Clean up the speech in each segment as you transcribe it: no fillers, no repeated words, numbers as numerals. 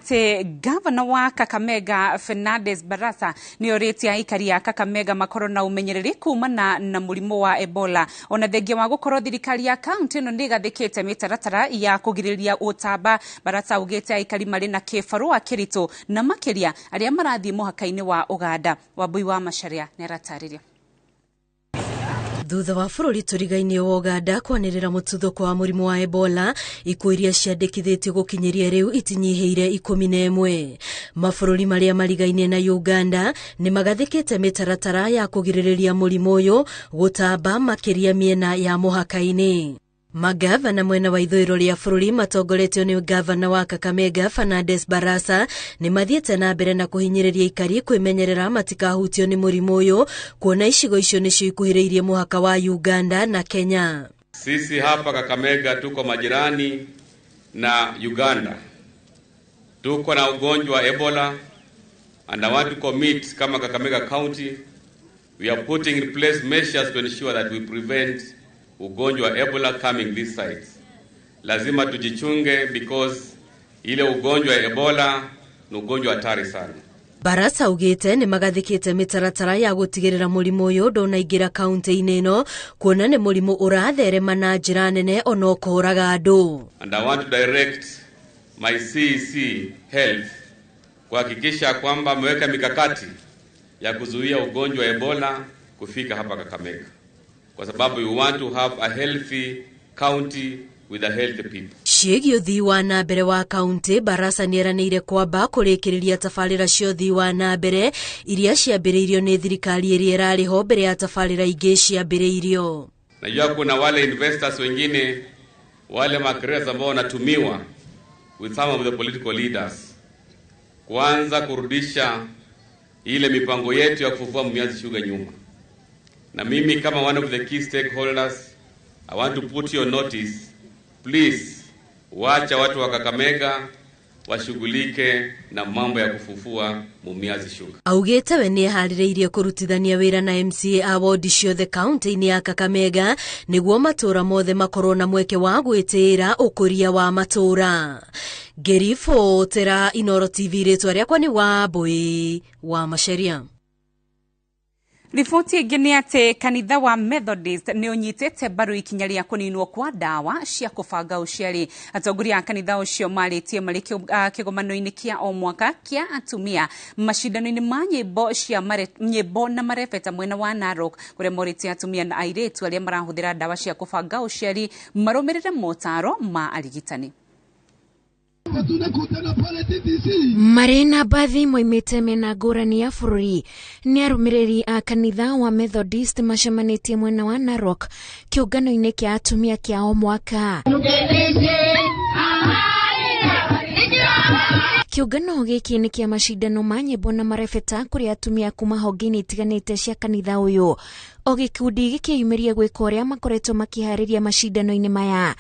Atĩ gavana wa Kakamega Fernandes Barasa nĩ orĩtie aikari a Kakamega makorwo na ũmenyereri kumana na mũrimũ wa Ebola, ona thengia wa gũkorwo thirikari ya kaunti ĩno nĩ ĩgathĩkĩte mĩtaratara ya kũgirĩrĩria ũtamba. Barasa augĩte aikari marĩ na kĩbarũa kĩritũ, na makĩria arĩa marathiĩ mũhaka-inĩ wa Ũganda. Wambui wa Macharia nĩ aratarĩria. Thutha wa bũrũri tũrigainie wa Ũganda kwanĩrĩra mũtuthũko wa mũrimũ wa Ebola, ikuũ iria ciandĩkithĩtio gũkinyĩria rĩu itinyihĩire 11. Mabũrũri marĩa marigainie na Uganda nĩ magathĩkĩte mĩtaratara ya kũgirĩrĩria mũrimũ ũyũ gũtamba, makĩria mĩena ya mũhaka-inĩ. Magavana mwena wa ithũĩro rĩa bũrũri matongoretio nĩ gavana wa Kakamega Fernandes Barasa nĩ mathiĩte na mbere na kũhinyĩrĩria aikari kwĩmenyerera matikahutio nĩ mũrimũ ũyũ, kuona icigo icio nĩcio ikuhĩrĩirie mũhaka wa Uganda na Kenya. Sisi hapa Kakamega tuko majirani na Uganda, tuko na ugonjwa wa Ebola and I want to commit, kama Kakamega County, we are putting in place measures to ensure that we prevent ugonjwa wa Ebola coming this side. Lazima tujichunge because ile ugonjwa wa Ebola ni ugonjwa hatari sana. Barasa augĩte nĩ magathĩkĩte mĩtaratara ya gũtigĩrĩra mũrimũ ũyũ ndũnaingĩra kaunti-inĩ ĩno, kuona nĩ mũrimũ ũratherema na njĩra nene ona ũkoraga andũ. And I want to direct my CEC Health kuhakikisha kwamba ameweka mikakati ya kuzuia ugonjwa wa Ebola kufika hapa Kakamega, kwa sababu we want to have a healthy county with a healthy people. Ciĩgiĩ ũthii wa na mbere wa kaunti, Barasa nĩ eranĩire kwamba kũrĩkĩrĩria tabarĩra cia ũthii wa na mbere iria ciambĩrĩirio nĩ thirikari ĩrĩa ĩrarĩ ho mbere ya tabarĩra ingĩ ciambĩrĩirio. Najua kuna wale investors wengine, wale macreators ambao wanatumiwa with some of the political leaders kuanza kurudisha ile mipango yetu ya kufufua Mumias Sugar nyuma. Na mimi kama one of the key stakeholders, I want to put your notice, please, wacha watu wa Kakamega washughulike na mambo ya kufufua Mumias Sugar. Augĩte we nĩ eharĩrĩirie kũrutithania wĩra na MCA a wodi ciothe kaunti-inĩ ya Kakamega nĩguo matũũra mothe makorwo na mweke wa gwĩtĩĩra ũkũria wa matũũra. Ngĩribotera Inoro TV, rĩtwa rĩakwa nĩ Wambui wa Macharia. Riboti ĩngĩ nĩ atĩ kanitha wa Methodist nĩ ũnyitĩte mbaru ikinya rĩa kũninwo kwa ndawa cia kũbanga ũciari. Atongoria a kanitha ũcio marĩtie marĩ kĩgomano-inĩ kĩa o mwaka kĩa atumia macindano-inĩ ma nyĩmbo cia nyĩmbo na marebeta mwena wa Narok, kũrĩa morĩtie atumia na airĩtu arĩa marahũthĩra ndawa cia kũbanga ũciari marũmĩrĩre motaro ma arigitani. Marĩ na mbathi moimĩte mĩena ngũrani ya bũrũri nĩ arũmĩrĩri a kanitha wa Methodist macemanĩtie mwena wa Narok kĩũngano-inĩ kĩa atumia kĩa o mwaka. Kĩũngano gĩkĩ nĩ kĩa macindano ma nyĩmbo na marebeta kũrĩa atumia kuma honge-inĩ itiganĩte cia kanitha ũyũ, o gĩkundi gĩkĩyumĩria gwĩka ũrĩa makoretwo makĩharĩria macindano-inĩ maya.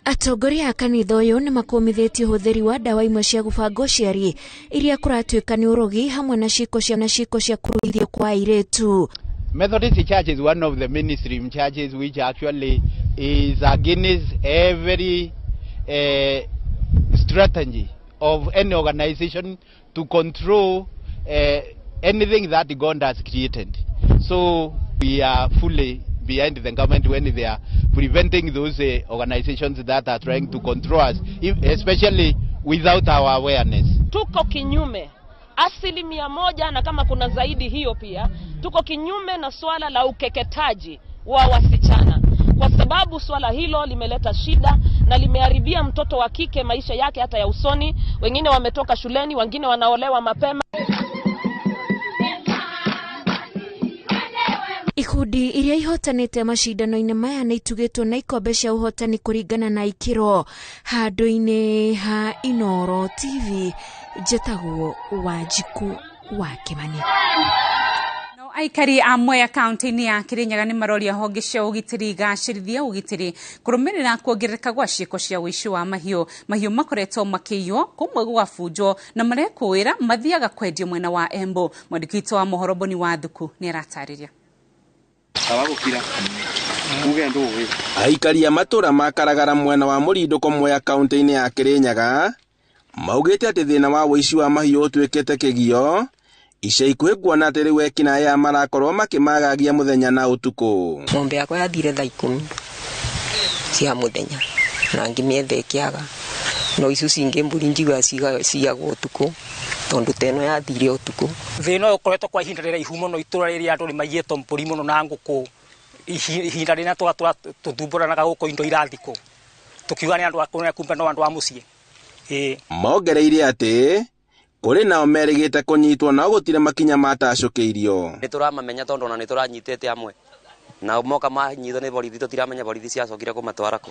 Atongoria a kanitha ũyũ nĩ makũmithĩtie ũhũthĩri wa ndawa imwe cia gũbanga ũciari iria kũratuĩka nĩ ũrogi, hamwe na ciĩko cia na ciĩko cia kũruithio kwa airĩtu. Methodist Church is one of the mainstream churches which actually is against every strategy of any organization to control anything that God has created. So we are fully behind the government when they are preventing those organizations that are trying to control us, especially without our awareness. Tuko kinyume 100%, na kama kuna zaidi hiyo pia, tuko kinyume na swala la ukeketaji wa wasichana, kwa sababu swala hilo limeleta shida na limeharibia mtoto wa kike maisha yake hata ya usoni. Wengine wametoka shuleni, wengine wanaolewa mapema. Ikundi iria ihotanĩte macindano-inĩ maya nĩ itugĩtwo na ikombe cia ũhotani kũringana na ikĩro. Handũ-inĩ ha Inoro TV, njĩtagwo Wanjikũ wa Kĩmani. No. Aikari a Mwea kaunti-inĩ ya Kirinyaga nĩ maroria honge cia ũgitĩri igacĩrithie ũgitĩri kũrũmĩrĩra kuongerereka gwa ciĩko cia ũici wa mahiũ. Mahiũ makoretwo makĩiywo, kũmwe gũgabunjwo na marekũĩra mathiaga kwendio mwena wa Embu. Mwandĩki witũ wa mohoro Boni wa Thuku nĩ aratarĩria. Aikari a matũra ma Karagara mwena wa Mũrindũko Mwea kaunti-inĩ ya Kirinyaga maugĩte atĩ thĩna wa ũici wa mahiũ ũtuĩkĩte kĩgio ica ikuhĩ kuona atĩ rĩu ekinaĩ aya marakorwo makĩmagagia mũthenya na ũtukũ. Ng'ombe yakwa yathire thaa 10 cia mũthenya na ngĩmĩetha ĩkĩaga, no icio cingĩ mbũri njiguaga ciyagwo ũtukũ tondũ ta ĩno yathire ũtukũ. Thĩna ũyũ ũkoretwo kwa ihinda rĩraihu mũno itũra rĩrĩa andũ nĩmaiyĩtwo mbũri mũno na ngũkũ. Ihinda rĩrĩa tũthumbũranaga gũkũ indo irathikwo tũkiuga nĩ andũ a kũrĩa kumbe no andũ a mũciĩ. Mongereire atĩ kũrĩ nao merĩgĩte kũnyitwo no gũtirĩ makinya matacũkĩirio. Nĩ tũramamenya tondũ ona nĩ tũranyitĩte amwe na moka manyitwo nĩ borithi tũtiramenya borithi ciacokire kũmatwara kũ.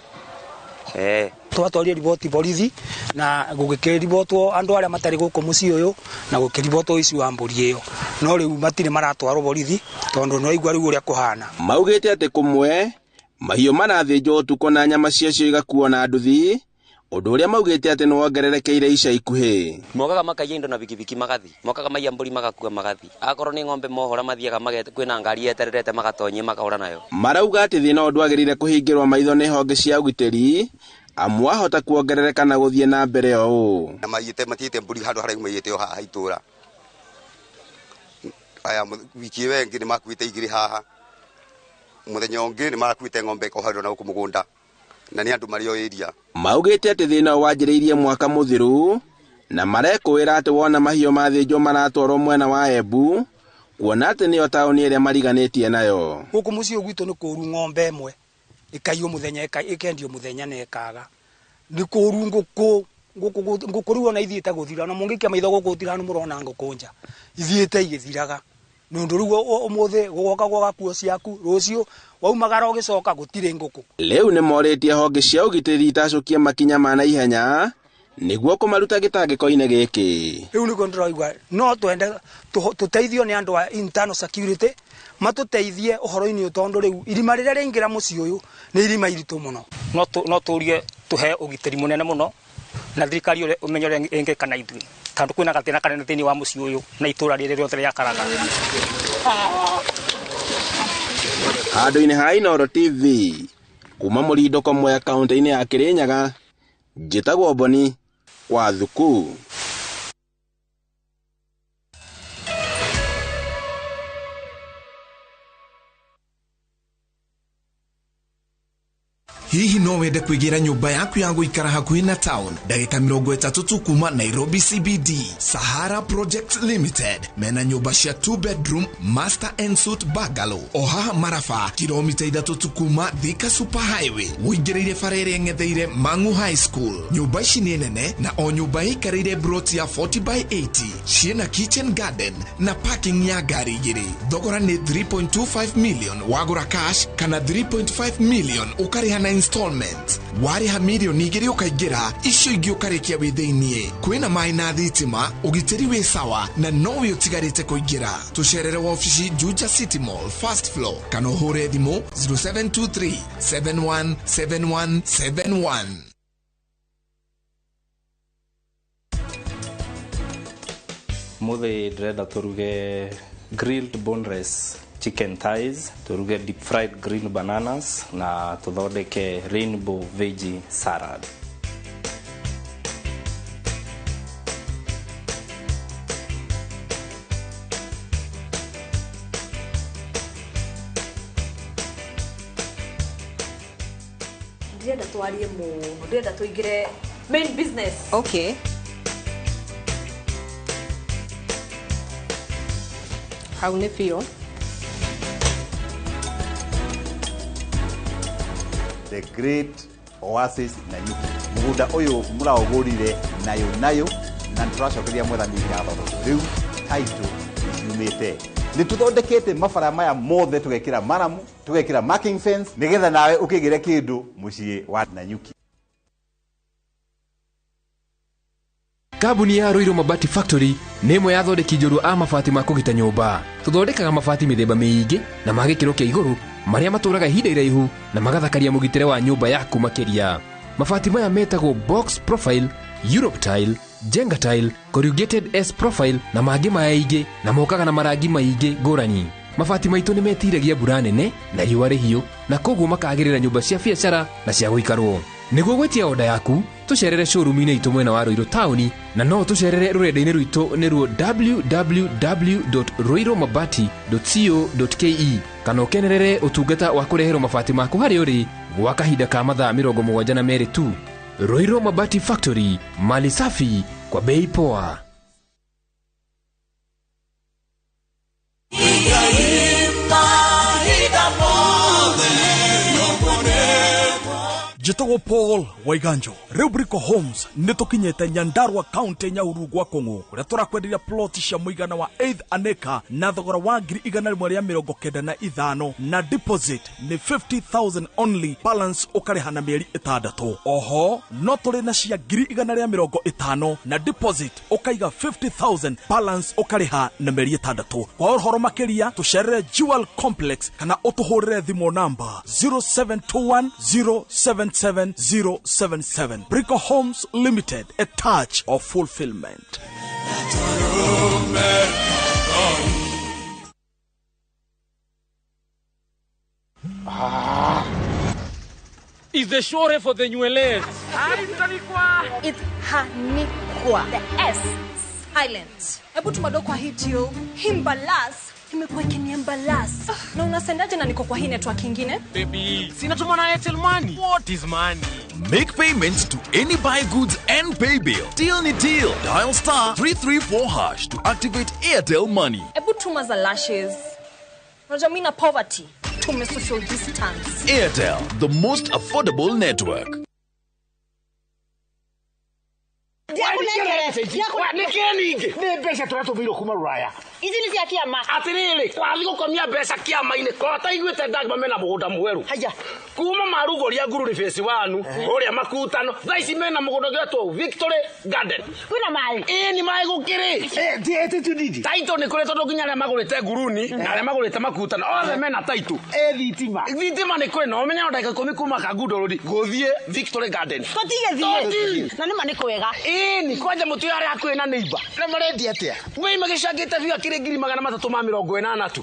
Twatwarire riboti borithi na gũgĩkĩribotwo andũ arĩa matarĩ gũkũ mũciĩ ũyũ na gũkĩribotwo ũici wa mbũri ĩyo, no rĩu matirĩ maratwarwo borithi tondũ nĩ waigua rĩu ũrĩa kũhana. Maugĩte atĩ kũmwe mahiũ marathĩnjwo ũtukũ na nyama ciacio igakuo na nduthi, ũndũ ũrĩa maugĩte atĩ nĩ wongererekeire ica ikuhĩ. Mokaga makaiya indo na bikibiki magathi, mokaga maiya mbũri magakua magathi, akorwo nĩ ng'ombe mohora mathiaga kwĩna ngari yetererete magatonyie makahũra nayo. Marauga atĩ thĩna ũyũ ndwagĩrĩire kũhingĩrwo maitho nĩ honge cia ũgitĩri amu wahota kuongerereka na gũthiĩ na mbere o ũũ. Na maiyĩte matiĩte mbũri handũ haraihu maiyĩte o haha itũra. Aya wiki ĩyo ĩngĩ nĩ makuĩte igĩrĩ haha, mũthenya ũngĩ nĩ marakuĩte ng'ombe ĩkohererwo na gũkũ mũgũnda na nĩ andũ marĩ o area. Maugĩte atĩ thĩna ũyũ wanjĩrĩirie mwaka mũthiru na marekũĩra atĩ wona mahiũ mathĩnjwo maratwarwo mwena wa Embu kuona atĩ nĩyo taũni ĩrĩa mariganĩtie nayo. Gũkũ mũciĩ gwitũ nĩ kũũru ng'ombe ĩmwe ĩkaiywo mũthenya ĩkendio mũthenya na ĩkaga. Nĩ kũũru ngũkũ ngũkũ rĩu ona ithiĩte gũthira, na mũngĩikia maitho gũkũ gũtirĩ handũ mũrona ngũkũ nja, ithiĩte igĩthiraga. Nĩ ũndũ rĩu ũmũthĩ gũgoka gũgakuo ciaku, rũciũ waumagara ũgĩcoka gũtirĩ ngũkũ. Rĩu nĩ morĩtie honge cia ũgitĩri itacũkie makinya ma naihenya nĩguo kũmaruta gĩtangĩko-inĩ gĩkĩ. Rĩu nĩguo ndĩraigua no twende tũteithio nĩ andũ a internal security matũteithie ũhoro-inĩ ũyũ tondũ rĩu irima rĩrĩa rĩaingĩra mũciĩ ũyũ nĩ irima iritũ mũno. No tũrie tũhe ũgitĩri mũnene mũno na thirikari ũrĩa ũmenye ũrĩa ĩngĩka na ithuĩ tondũ kwĩna gathĩna kanene thĩinĩ wa mũciĩ ũyũ na itũra rĩrĩ rĩothe rĩa Karagara. Handũ-inĩ ha Inooro TV kuma Mũrindũko Mwea kaunti-inĩ ya Kirinyaga, njĩtagwo Boni wa Thuku. Hihi no wende kwĩgĩra nyũmba yaku ya gũikara hakuhĩ na town ndagĩka 30 tu kuma Nairobi CBD. Sahara Project Limited mena nyũmba cia 2 bedroom master and suite bungalow o haha Maraba, kilomita 3 tu kuma Thika Super Highway ũingĩrĩire bara ĩrĩa ĩng'etheire Mang'u High School. Nyũmba ici nĩ nene na o nyũmba ĩikarĩire broti ya 40 by 80, ciĩna kitchen garden na parking ya ngari igĩrĩ. Thogora nĩ 3.25 million wagũra cash kana 3.5 million ũkarĩha na installment. Warĩha mirioni 2 ũkaingĩra, icio ingĩ ũkarĩkia wĩ thĩiniĩ. Kwĩna maĩ na thitima, ũgitĩri wĩ sawa na nowe ũtigarĩte kũingĩra. Tũcerere wabici Juja City Mall first floor kana ũhũre thimũ 0723 717171. Mũthĩ ndĩrenda tũruge grilled boneless chicken thighs, turuge deep fried green bananas na tuthondeke rainbow veggie salad. Ndĩrenda twarie mũno, ndĩrenda tũingĩre main business. Okay. Hau nĩ biũ. The Great Oasis Nanyuki. Mũgũnda ũyũ mũraũgũrire nayo nayo na nĩtũracokeria mwathani ngatho tondũ rĩu title nĩciumĩte. Nĩtũthondekete mabara maya mothe tũgekĩra maramu, tũgekĩra marking fence nĩgetha nawe ũkĩgĩre kĩndũ mũciĩ wa Nanyuki. Kambuni ya Ruiru Mabati Factory nĩ ĩmwe ya athondeki njorua a mabati ma kũgita nyũmba. Tũthondekaga mabati mĩthemba mĩingĩ na ma gĩkĩro kĩa igũrũ marĩa matũraga ihinda iraihu na magathakaria mũgitĩre wa nyũmba yaku makĩria. Mabati maya metagwo box profile, Europe tile, Jenga tile, corrugated S profile na mangĩ maingĩ na mokaga na marangi maingĩ ngũrani. Mabati maitũ nĩ metiragia mbura nene na riũa rĩhiũ na koguo makagĩrĩra nyũmba cia biacara na cia gũikarwo. Nĩguo gwĩtia oda yaku, tũcerere showroom-inĩ itũ mwena wa Ruiru taũni na no tũcerere rũrenda-inĩ rwitũ nĩruo www.ruirumabati.co.ke kana ũkenerere ũtungata wa kũreherwo mabati maku harĩa ũrĩ gwa kahinda ka mathaa 72 tu. Ruiru Mabati Factory, mali safi kwa bei poa. Njĩtagwo Paul Waiganjo. Rĩu Brico Homes nĩ tũkinyĩte Nyandarua County Nyahururu gwa Kũng'ũ kũrĩa tũrakwenderia plot cia mũigana wa 8 an acre na thogora wa 195,000 na deposit nĩ 50,000 only, balance ũkarĩha na mĩeri 6. Oho no tũrĩ na cia 150,000 na deposit ũkaiga 50,000, balance ũkarĩha na mĩeri 6. Kwa ũhoro makĩria tũcerere Jewel Complex kana ũtũhũrĩre thimũ namba 0721 077 077. Brico Homes Limited, a touch of fulfillment. Is the shore for the nywele? It's hanikwa. The S silent. Hebu tumadokwa hitio. Himbalas. Imekuwa ikiniembalas. Na unasendaje na niko kwa hii network ingine? Baby, sina tuma na Airtel Money. What is money? Make payments to any buy goods and pay bill. Deal ni deal. Dial star 334 hash to activate Airtel Money. Ebu tuma za lashes. Unajua mimi na poverty. Tume social distance. Airtel, the most affordable network. Nĩ mbeca tũratũmĩirwo kuma rũraya. Ici nĩ cia kĩama. Atĩrĩrĩ, twathiĩ gũkomia mbeca kĩama-inĩ ko taiguĩte ndagima mena mũgũnda mwerũ. Haya. Kuma marugũria ngururi phase 1 kũrĩa makutano thaa ici mena mũgũnda ũgĩtwo Victory Garden. Kwĩna maĩ? Ĩĩ nĩ maĩ gũkĩrĩ. Taitũ nĩ kũrĩ tondũ nginya arĩa magũrĩte nguruni na arĩa magũrĩte makutano othe mena taitũ. Thitima. Thitima nĩ kũrĩ na ũmenye no ndagĩka 10 kuma Kangundo Road gũthiĩ Victory Garden. Tũtigĩthiĩ. Na nĩ ma nĩ kwega. Ĩĩ kwanja mũtu arĩa hakuhĩ na neighbor. Na marendia atĩa? Wei magĩcangĩte biũ akĩrĩ 380 tu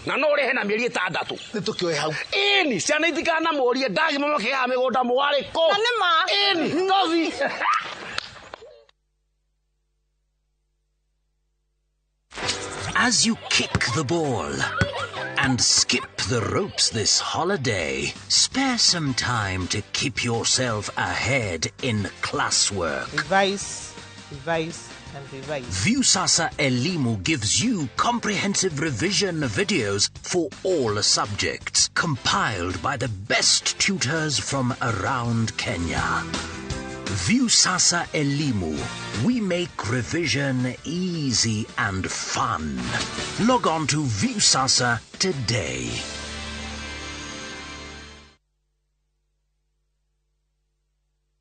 na no ũrĩhe na mĩeri 6. Nĩ tũkĩoe hau. Ĩni ciana itikanamũrie ndagima makĩgaga mĩgũnda mũwarĩ kũ. Na nĩ ma. Ĩni tothi. As you kick the ball and skip the ropes this holiday, spare some time to keep yourself ahead in classwork. Revise, revise, and revise. Viusasa Elimu gives you comprehensive revision videos for all subjects, compiled by the best tutors from around Kenya. Viusasa Elimu. We make revision easy and fun. Log on to Viusasa today.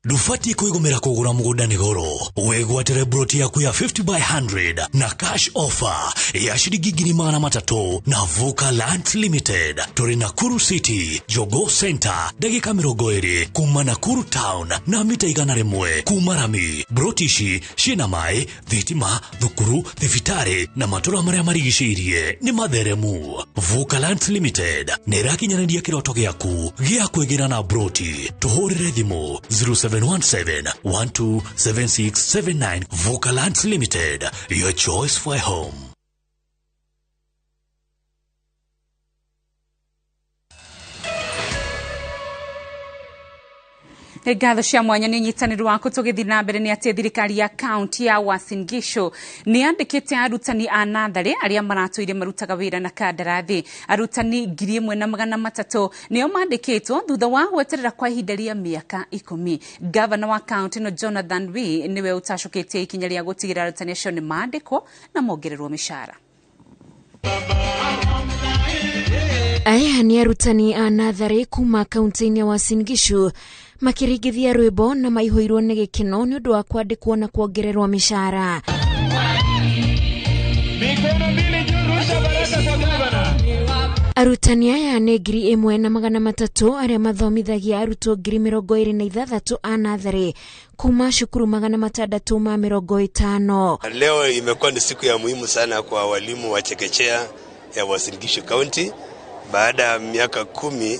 Ndũbatiĩ kwĩgũmĩra kũgũra mũgũnda nĩ goro. Wĩgwatĩre broti yaku ya 50 by 100 na cash offer ya shilingi 300,000 na Vuka Lands Limited. Tũrĩ Nakuru City, Jogoo Center, ndagĩka 20 kuma Nakuru Town na mita 101 kuma rami. Broti ici ciĩna maĩ, thitima, thukuru, thibitarĩ na matũra marĩa marigicĩirie nĩ matheremu. Vuka Lands Limited nĩ ĩrakinyanĩria kĩroto gĩaku gĩa kwĩgĩra na broti. Tũhũrĩre thimũ 0717 127679. Vuka Lands Limited, your choice for a home. Ngatho cia mwanya nĩ ũnyitanĩri waku. Tũgĩthiĩ na mbere nĩ atĩ thirikari ya kaunti ya Uasin Gishu nĩ yandĩkĩte arutani a natharĩ arĩa maratũire marutaga wĩra na kandarathi. Arutani 1300 nĩo mandĩkĩtwo thutha wa gweterera kwa ihinda rĩa mĩaka 10. Gavana wa kaunti no Jonathan Wee nĩwe ũtacũkĩtie ikinya rĩa gũtigĩrĩra arutani acio nĩ mandĩkwo na mongererwo mĩcara. Aya nĩ arutani a natharĩ kuma kaunti-inĩ ya Uasin Gishu makĩringithia rwĩmbo na maihũirwo nĩ gĩkeno nĩ ũndũ wa kwandĩkwo na kuongererwo mĩcara. Arutani aya nĩ 1,300 arĩa mathomithagia arutwo 26,000 a natharĩ kuma cukuru 650. Leo imekuwa ni siku ya muhimu sana kwa walimu wa chekechea ya Uasin Gishu County baada ya miaka 10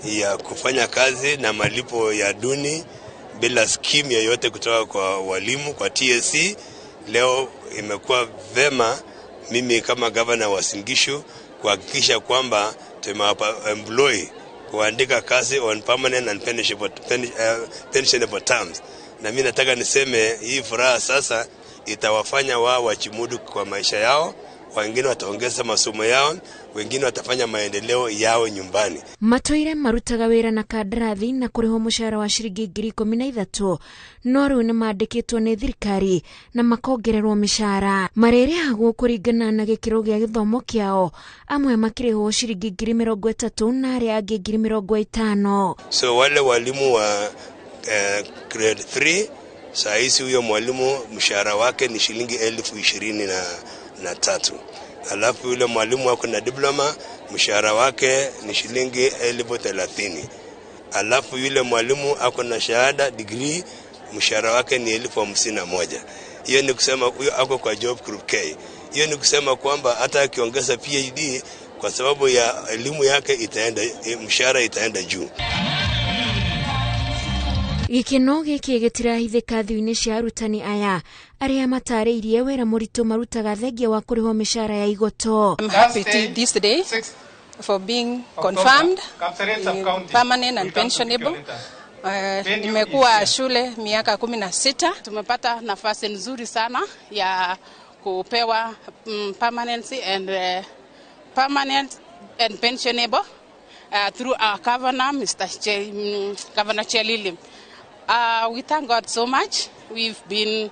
ya kufanya kazi na malipo ya duni bila skimu yoyote kutoka kwa walimu kwa TSC. Leo imekuwa vema mimi kama governor wa Uasin Gishu kuhakikisha kwamba tumewapa employ kuandika kazi on permanent and pensionable terms. Na mimi nataka niseme hii furaha sasa itawafanya wao wachimudu kwa maisha yao, wengine wataongeza masomo yao, wengine watafanya maendeleo yao nyumbani. Matũire marutaga wĩra na kandarathi na kũrĩhwo mũcara wa ciringi 13,000 no rĩu nĩmandĩkĩtwo nĩ thirikari na makongererwo mĩcara. Marĩrĩhagwo kũringana na gĩkĩro gĩa gĩthomo kĩao, amwe makĩrĩhwo ciringi 30,000 na arĩa angĩ 50,000. So wale walimu wa grade 3 saa hizi huyo mwalimu mshahara wake ni shilingi 23,000. Alafu yule mwalimu wako na diploma mshahara wake ni shilingi 30,000. Alafu yule mwalimu ako na shahada degree mshahara wake ni 51,000. Hiyo ni kusema huyo ako kwa job group K. Hiyo ni kusema kwamba hata akiongeza PhD kwa sababu ya elimu yake itaenda, mshahara itaenda juu. Gĩkeno gĩkĩ gĩtirahithĩka thiũ-inĩ cia arutani aya arĩa matarĩirie wĩra mũritũ marutaga thengia wa kũrĩhwo mĩcara ya igoto. I'm happy this day for being confirmed permanent and pensionable. Nimekuwa shule miaka 16. Tumepata nafasi nzuri sana ya kupewa permanency and permanent and pensionable through our governor, Mr. Governor Chelili. We thank God so much. We've been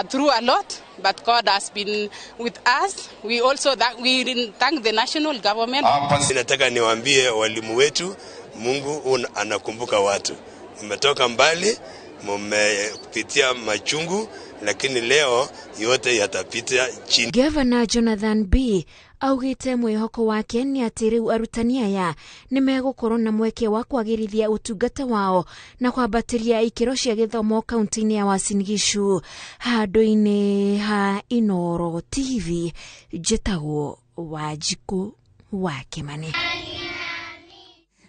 through a lot, but God has been with us. We also thank the national government. Nataka niwaambie walimu wetu, Mungu anakumbuka watu. Mmetoka mbali, mmepitia machungu, lakini leo yote yatapita chini. Governor Jonathan B augite mwihoko wake ni atĩ rĩu arutani aya nĩmegũkorwo na mweke wa kwagĩrithia ũtungata wao na kwambatĩria ikĩro cia gĩthomo kaunti-inĩ ya Uasin Gishu. Handũ-inĩ ha Inooro TV, njĩtagwo Wanjikũ wa Kĩmani.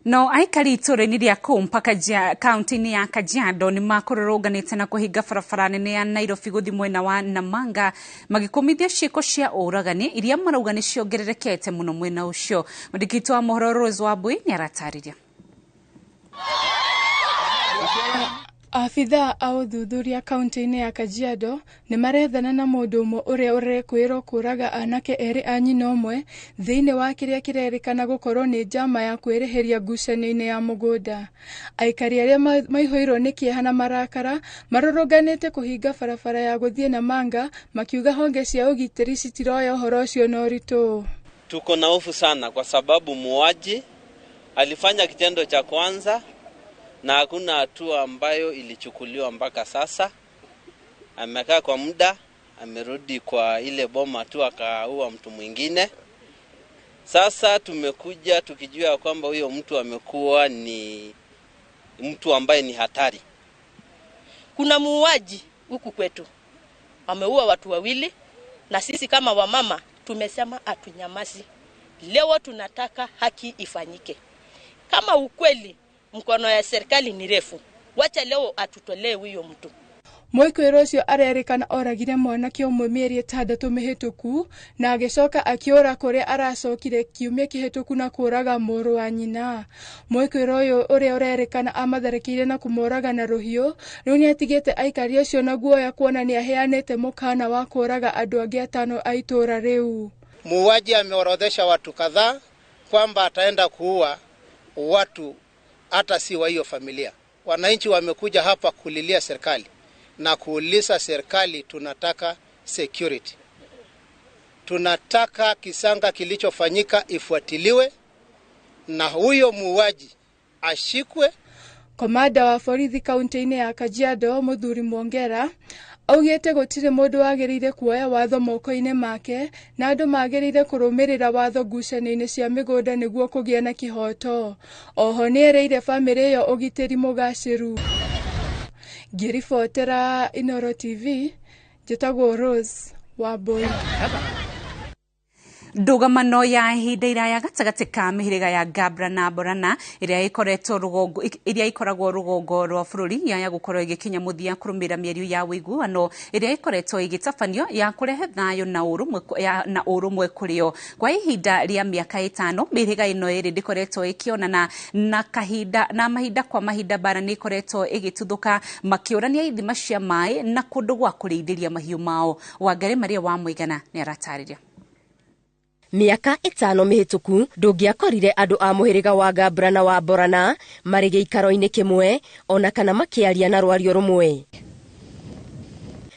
No aikari itũũra-inĩ rĩa kũu mpaka kaunti-inĩ ya Kajiado nĩ makũrũrũnganĩte na kũhinga barabara nene ya Nairobi gũthiĩ mwena wa Namanga magĩkũmithia ciĩko cia ũragani iria marauga nĩ ciongererekete mũno mwena ũcio. Mwandĩki witũ wa mohoro Rose Wambui nĩ aratarĩria. Abithaa a ũthuthuria kaunti-inĩ ya Kajiado nĩ marethana na mũndũ ũmwe ũrĩa ũrekwĩrwo kũraga anake erĩ a nyina ũmwe thĩinĩ wa kĩrĩa kĩrerĩkana gũkorwo nĩ njama ya kwĩrĩhĩria ngucanio-inĩ ya mũgũnda. Aikari arĩa maihũirwo nĩ kĩeha na marakara marũrũnganĩte kũhinga barabara ya gũthiĩ Namanga makiuga honge cia ũgitĩri citiroya ũhoro ũcio na ũritũ. Tuko na hofu sana kwa sababu muuaji alifanya kitendo cha kwanza na hakuna hatua ambayo ilichukuliwa mpaka sasa. Amekaa kwa muda, amerudi kwa ile boma tu akaua mtu mwingine. Sasa tumekuja tukijua kwamba huyo mtu amekuwa ni mtu ambaye ni hatari. Kuna muuaji huku kwetu. Ameua watu wawili na sisi kama wamama tumesema hatunyamazi. Leo tunataka haki ifanyike. Kama ukweli mkono ya serikali ni refu, wacha leo atutolee huyo mtu. Mwĩkũĩrwo ũcio arerĩkana oragire mwanake ũmwe mĩeri 6 mĩhĩtũku na agĩcoka akĩũra kũrĩa aracokire kiumia kĩhĩtũku na kũraga mũrũ wa nyina. Mwĩkũĩrwo ũyũ ũrĩa ũrerĩkana amatharĩkĩire na kũmoraga na rũhiũ rĩu nĩatigĩte aikari acio na guoya kuona nĩaheanĩte mũkana wa kũraga andũ angĩ 5 a itũũra rĩu. Muuaji ameorodhesha watu kadhaa kwamba ataenda kuua watu hata si wa hiyo familia. Wananchi wamekuja hapa kulilia serikali na kuuliza serikali, tunataka security. Tunataka kisanga kilichofanyika ifuatiliwe na huyo muuaji ashikwe. Komanda wa borithi kaunti-inĩ ya Kajiado Mũthuri Mwongera augĩte gũtirĩ mũndũ wagĩrĩire kuoya watho moko-inĩ make na andũ magĩrĩire kũrũmĩrĩra watho ngucanio-inĩ cia mĩgũnda nĩguo kũgĩa na kĩhooto. Oho nĩerĩire bamĩrĩ ĩyo ũgitĩri mũgacĩru. Ngĩribotera Inooro TV, njĩtagwo Rose Wambui. Ndũgamano ya ihinda iraya gatagatĩ ka mĩhĩrĩga ya Gabra na Borana ĩrĩa ĩkoretwo rũgongo ĩrĩa ĩkoragwo rũgongo rwa bũrũri yaya gũkorwo ĩgĩkinya mũthia kũrũmĩrĩra mĩario ya ũiguano ĩrĩa ĩkoretwo ĩgĩtabanio ya kũrehe thayũ na ũrũmwe kũrĩ o. Kwa ihinda rĩa mĩaka 5 mĩhĩrĩga ĩno ĩrĩ ndĩkoretwo ĩkĩonana na kahinda na mahinda kwa mahinda bara nĩ ĩkoretwo ĩgĩtuthũka makĩũrania ithima cia maĩ na kũndũ gwa kũrĩithĩria mahiũ mao. Wangari Maria wa Mũigana nĩ aratarĩria. Mĩaka 5 mĩhĩtũku ndũngĩakorire andũ a mũhĩrĩga wa Gabra na wa Borana marĩ gĩikaro-inĩ kĩmwe ona kana makĩaria na rwario rũmwe.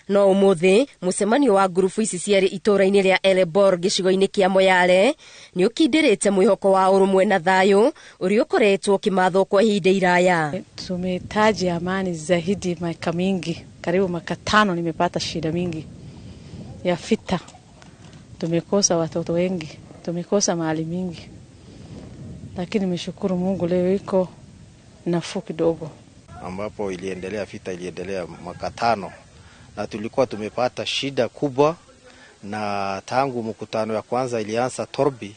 No ũmũthĩ mũcemanio wa ngurubu ici cierĩ itũũra-inĩ rĩa Elebor gĩcigo-inĩ kĩa Moyale nĩ ũkindĩrĩte mwĩhoko wa ũrũmwe na thayũ ũrĩa ũkoretwo ũkĩmathwo kwa ihinda iraya. Tumehitaji amani zaidi miaka mingi, karibu miaka 5 nimepata shida mingi ya vita. Tumekosa watoto wengi, tumekosa mali mingi, lakini nimeshukuru Mungu leo iko nafuu kidogo. Ambapo iliendelea vita iliendelea mwaka 5 na tulikuwa tumepata shida kubwa, na tangu mkutano ya kwanza ilianza Torbi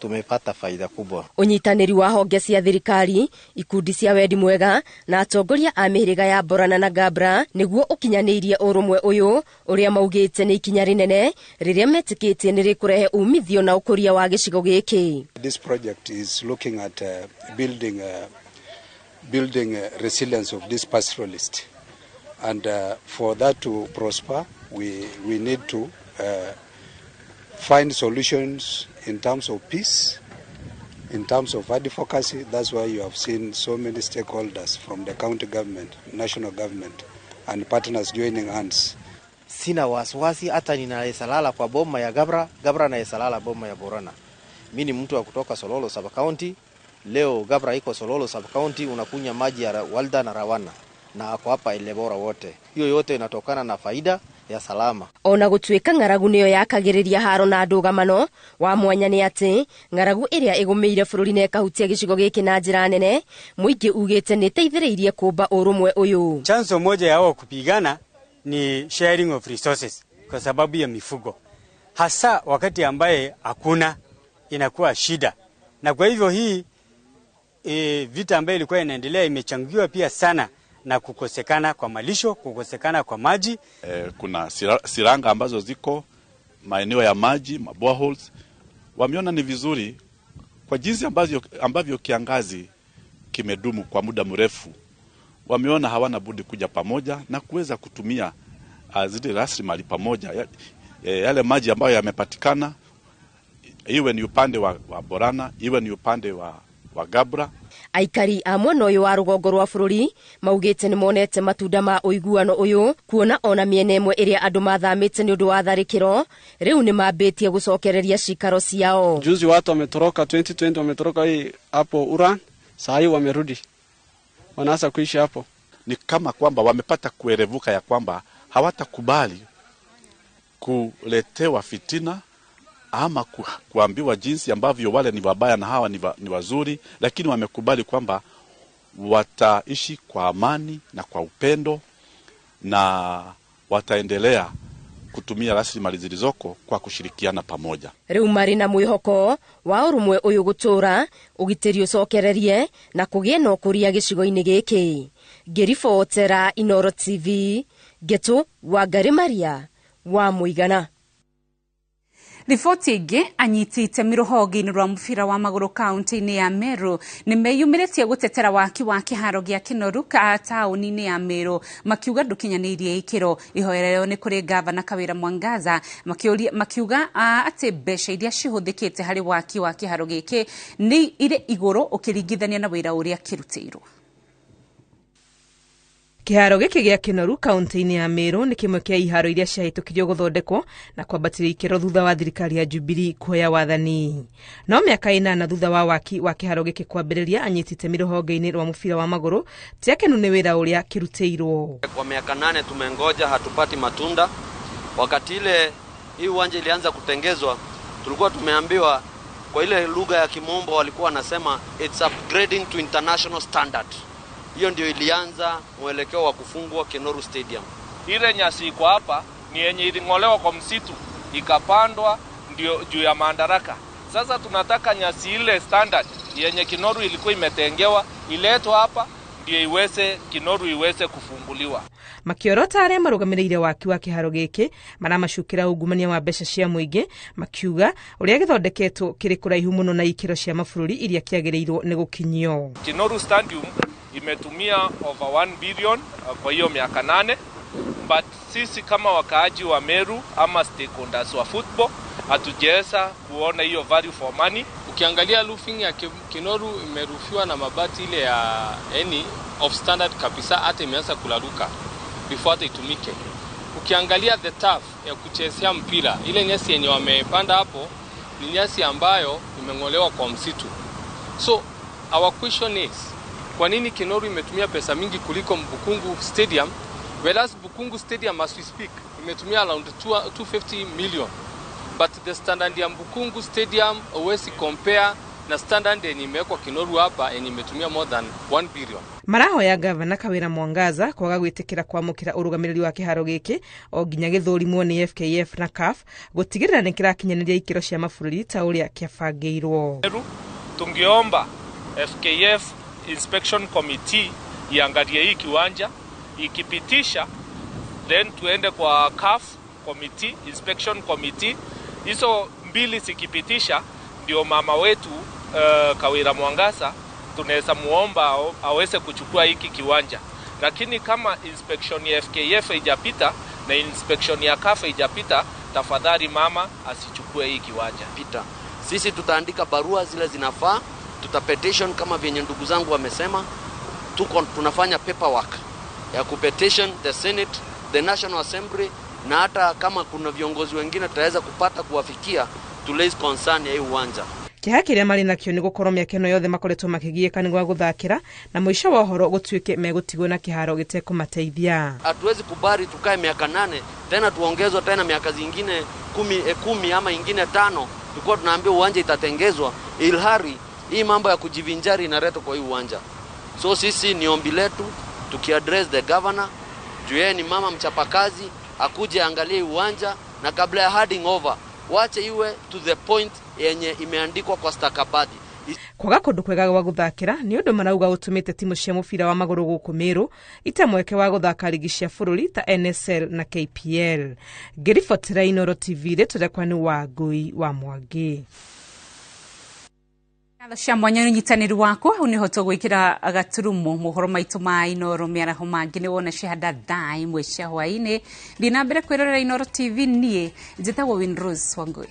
tumepata faida kubwa. Ũnyitanĩri wa honge cia thirikari, ikundi cia wendi mwega na atongoria a mĩhĩrĩga ya Borana na Gabra nĩguo ũkinyanĩirie ũrũmwe ũyũ ũrĩa maugĩte nĩ ikinya rĩnene rĩrĩa metĩkĩtie nĩ rĩkũrehe umithio na ũkũria wa gĩcigo gĩkĩ. This project is looking at building resilience of this pastoralist, and for that to prosper we need to find solutions in terms of peace, in terms of advocacy. That's why you have seen so many stakeholders from the county government, national government, and partners joining hands. Sina wasiwasi hata ninaweza kwa boma ya Gabra, Gabra naweza boma ya Borana. Mimi ni mtu wa kutoka Sololo Sub County. Leo Gabra iko Sololo Sub County, unakunya maji ya Walda na Rawana na ako hapa Elebora wote. Hiyo yote inatokana na faida ya salama. Ona gũtuĩka ng'aragu nĩyo yakagĩrĩria haro na ndũgamano wa mwanya nĩ atĩ ng'aragu ĩrĩa ĩgũmĩire bũrũri na ĩkahutia gĩcigo gĩkĩ na njĩra nene mũingĩ ugĩte nĩ ĩteithĩrĩirie kũmba ũrũmwe ũyũ. Chanzo moja ya wao kupigana ni sharing of resources kwa sababu ya mifugo, hasa wakati ambaye hakuna inakuwa shida, na kwa hivyo hii vita ambayo ilikuwa inaendelea imechangiwa pia sana na kukosekana kwa malisho, kukosekana kwa maji. Kuna siranga ambazo ziko maeneo ya maji, boreholes. Wameona ni vizuri kwa jinsi ambavyo kiangazi kimedumu kwa muda mrefu. Wameona hawana budi kuja pamoja na kuweza kutumia zile rasilimali pamoja. Yale maji ambayo yamepatikana, iwe ni upande wa Borana, iwe ni upande wa Gabra. Aikari a mwena ũyũ wa rũgongo rwa bũrũri maugĩte nĩ monete matunda ma ũiguano ũyũ kuona ona mĩena ĩmwe ĩrĩa andũ mathamĩte nĩ ũndũ wa tharĩkĩro rĩu nĩ mambĩtie gũcokereria cikaro ciao. Juzi watu wametoroka 2020 wametoroka hii hapo Uran, saa hii wamerudi wanaanza kuishi hapo. Ni kama kwamba wamepata kuerevuka ya kwamba hawatakubali kuletewa fitina ama kuambiwa jinsi ambavyo wale ni wabaya na hawa ni wazuri, lakini wamekubali kwamba wataishi kwa amani na kwa upendo na wataendelea kutumia rasilimali zilizoko kwa kushirikiana pamoja. Rĩu marĩ na mwĩhoko wa ũrũmwe ũyũ gũtũra ũgitĩri ũcokererie na kũgĩe na ũkũria gĩcigo-inĩ gĩkĩ. Ngĩribotera Inooro TV, Ngetu Wangari Maria wa Mũigana. Riboti ĩngĩ, anyiti itemi rũhonge-inĩ rwa mũbira wa magũrũ kaunti-inĩ ya Meru nĩ meyumĩrĩtie gũtetera waki wa kĩharo gĩa Kĩnoru taũni-inĩ ya Meru, makiuga ndũkinyanĩirie ikĩro. Ihoya rĩao nĩ kũrĩ gavana Kawĩra Mwangaza, makiuga atĩ mbeca iria cihũthĩkĩte harĩ waki wa kĩharo gĩkĩ nĩ irĩ igũrũ ũkĩringithania na wĩra ũrĩa kĩrutĩirwo. Kĩharo gĩkĩ gĩa Kĩnoru kaunti-inĩ ya Meru nĩ kĩmwe kĩa iharo iria ciahĩtũkirio gũthondekwo na kwambatĩrio ikĩro thutha wa thirikari ya Jubilee kuoya wathani. No mĩaka 8 thutha wa waki wa kĩharo gĩkĩ kwambĩrĩria, anyiti itemi rũhonge-inĩ rwa mũbira wa magũrũ ti akenu nĩ wĩra ũrĩa kĩrutĩirwo. Kwa miaka 8 tumengoja, hatupati matunda. Wakati ile hii uwanja ilianza kutengezwa, tulikuwa tumeambiwa kwa ile lugha ya kimombo walikuwa wanasema it's upgrading to international standard. Hiyo ndio ilianza mwelekeo wa kufungwa Kinoru Stadium. Ile nyasi iko hapa ni yenye iling'olewa kwa msitu ikapandwa ndio juu ya madaraka. Sasa tunataka nyasi ile standard yenye Kinoru ilikuwa imetengewa iletwe hapa ndio iweze Kinoru iweze kufunguliwa. Makiorota arĩa marũgamĩrĩire waki wa kĩharo gĩkĩ maramacukĩra ungumania wa mbeca cia mũingĩ, makiuga ũrĩa gĩthondeketwo kĩrĩ kũraihu mũno na ikĩro cia mabũrũri iria kĩagĩrĩirwo nĩ gũkinyio. Kinoru Stadium imetumia over 1 billion kwa hiyo miaka 8, but sisi kama wakaaji wa Meru ama stakeholders wa football hatujaweza kuona hiyo value for money. Ukiangalia roofing ya Kinoru imerufiwa na mabati ile ya yani off standard kabisa, hata imeanza kularuka before hata itumike. Ukiangalia the turf ya kuchezea mpira, ile nyasi yenye wamepanda hapo ni nyasi ambayo imeng'olewa kwa msitu. So our question is, kwa nini Kinoru imetumia pesa mingi kuliko Bukungu Stadium, whereas Bukungu Stadium as we speak imetumia around 250 million, but the standard ya Bukungu Stadium huwezi compare na standard yenye imewekwa Kinoru hapa yenye imetumia more than 1 billion. Marahoya gavana Kawira Mwangaza kwaga gwĩtĩkĩra kwamũkĩra ũrũgamĩrĩri wa kĩharo gĩkĩ o nginya gĩthũrimwo nĩ FKF na CAF gũtigĩrĩra nĩ kĩrakinyanĩria ikĩro cia mabũrũri ta ũrĩa kĩabangĩirwo. Tungeomba FKF Inspection Committee iangalie hii kiwanja, ikipitisha then tuende kwa CAF Committee, Inspection Committee. Hizo mbili zikipitisha ndio mama wetu Kawira Mwangaza tunaweza muomba aweze kuchukua hiki kiwanja. Lakini kama inspection ya FKF haijapita na inspection ya CAF haijapita, tafadhali mama asichukue hii kiwanja. Pita. Sisi tutaandika barua zile zinafaa, tutapetition kama vyenye ndugu zangu wamesema. Tuko tunafanya paperwork ya kupetition the Senate, the National Assembly, na hata kama kuna viongozi wengine tutaweza kupata kuwafikia to raise concern ya hii uwanja. Kĩeha kĩrĩa marĩ nakĩo nĩ gũkorwo mĩaka ĩno yothe makoretwo makĩgiĩka nĩ gwa gũthakĩra na mũico wa ũhoro gũtuĩke megũtigwo na kĩharo gĩtekũmateithia. Hatuwezi kubali tukae miaka 8 tena tuongezwe tena miaka zingine 10 ama ingine 5 tulikuwa tunaambiwa uwanja itatengezwa, ilhari hii mambo ya kujivinjari inaletwa kwa hii uwanja. So sisi ni ombi letu tukiaddress the governor, juu yeye ni mama mchapakazi, akuje angalie uwanja na kabla ya handing over wache iwe to the point yenye imeandikwa kwa stakabadhi. Kwaga kũndũ kwega gwa gũthakĩra nĩ ũndũ marauga ũtũmĩte timu cia mũbira wa magũrũ gũkũ Meru ite mweke wa gũthaka ligi cia bũrũri ta NSL na KPL. Ngĩribotera Inooro TV rĩtwa rĩakwa nĩ Wangũi wa Mwangi. Cia mwanya nyitanĩri waku hau nĩho tũgwĩkĩra gaturumo mohoro maitũ ma Inooro mĩaraho mangĩ nĩ wona cihanda thaa 1 cia hwaĩ-inĩ. Thiĩ na mbere kwĩrorera Inooro TV, niĩ njĩtagwo Winrose Wangũi.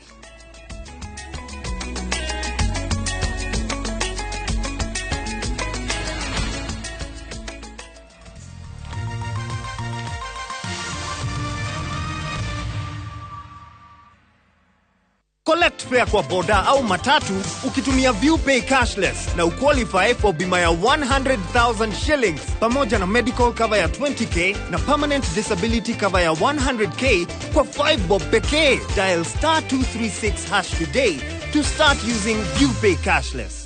Collect fare kwa boda au matatu ukitumia ViewPay cashless na uqualify for bima ya 100,000 shillings pamoja na medical cover ya 20k na permanent disability cover ya 100k kwa 5 bob pekee. Dial star 236# today to start using ViewPay cashless.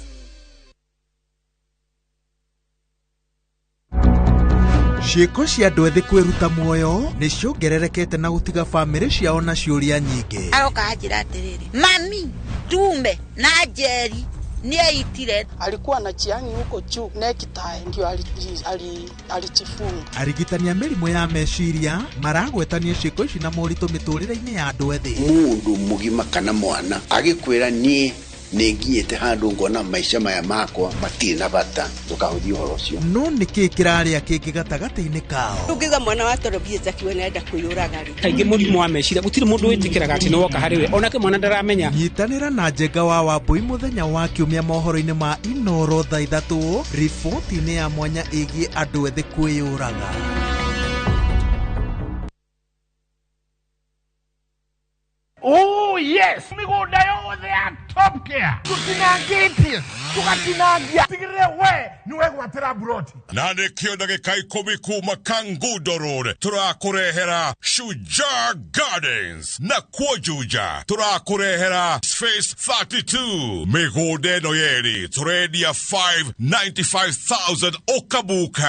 Ciĩko cia andũ ethĩ kwĩruta muoyo nĩ ciongererekete na gũtiga bamĩrĩ ciao na ciũria nyingĩ. Aroka anjĩra atĩrĩrĩ, mami ndume na njeri nĩaitire. Alikuwa na chiangi huko juu, necktie ndio alichifunga. Arigitani a mĩrimũ ya meciria maragwetania ciĩko ici na moritũ mĩtũrĩre-inĩ ya andũ ethĩ. Mũndũ mũgima kana mwana agĩkwĩra niĩ Nĩ nginyĩte handũ ngona maica maya makwa matirĩ na bata, ndũkahũthie ũhoro ũcio. No nĩkĩ kĩrarĩa kĩngĩ gatagatĩ-inĩ kao? Ũngĩuga mwana wa toro mbia ciakiwe nĩarenda kwĩyũraga rĩ. Kaingĩ mũrimũ wa meciria gũtirĩ mũndũ wĩtĩkĩraga atĩ nĩ woka harĩ we, onake mwana ndaramenya. Nyitanĩra na Njenga wa Wambui mũthenya wa kiumia mohoro-inĩ ma Inoro thaa 3, riboti-inĩ ya mwanya ĩgiĩ andũ ethĩ kwĩyũraga. Oh yes, mĩgũnda yothe ya Top Care tũtinangĩtie, tũgatinangia, tigĩrĩre we nĩ wegwatĩra mburoti. Na nĩkĩo ndagĩka 10 kuma Kangundo Road tũrakũrehera Shujaa Gardens, na kuo Juja tũrakũrehera Space 32. Mĩgũnda ĩno yerĩ tũrendia 595,000 ũkabuka.